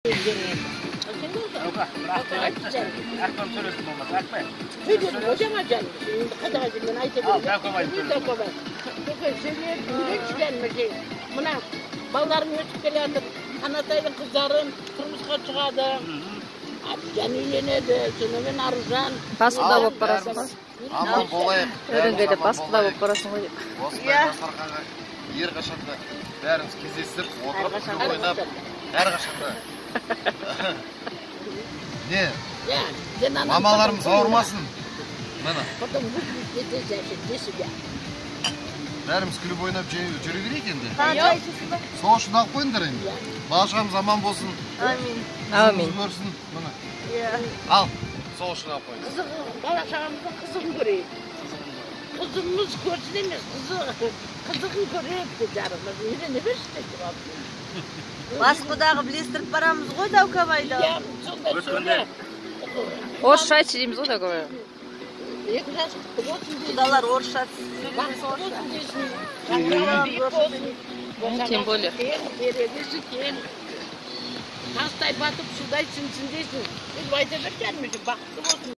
Айтпам, сөйлесін болмаса, айтпайын. Сөйледім ғой жаңа, жаным. Енді қайда мен айта Ал, Дәукебай. Беремін. Дәукебай. Көке, сөйлеп, үйренші, жаным. Мына балдарым өсіп келе жатыр. Қанатайдың қыздары тұрмысқа шығады. Әбдіжан үйленеді. Сонымен Аружан. Бас құда болып барасың ғой. Аман болайық. Үйренгенде Бәріміз бас аман құда болайық. болып барасың ғой деп. Осындай дастарханға әрқашанда бәріміз кездесіп отырып, күліп ойнап әрқашанда не Иә, сен ананы мамаларымыз потом ауырмасын, міне. Потом выключить етесің для себя. Бәріміз күліп ойнап жүре берейік енді. Қанша ішесің ба? Сол үшін алып қойыңдар енді, бала шағамыз аман болсын. Амин. Әумин. Қызымыз көрсін, міне. Иә. Ал сол үшін алып қойыңыз. Қызығы, бала шағамыздың қызығын көрейік. Қызымыз көрсін емес, қызығын көрейік деп жарымыз. Үйрене берші деп. Бас құдағы білестіріп барамыз ғой Дәукабайды. Иә, сонда Өткенде сөйле. Орысша айтшы дейміз ғой, Дәукебай. Екі жас құтты болсын дейсің. Құдалар орысша сөйлемесе, Бақытты орысша. болсын дейсің. Шаңырағы биік болсын. Тем более. Кең, терезесі кең. Тастай батып, судай сіңсін дейсің. Сөйтіп айта бер, жаным, бақытты болсын.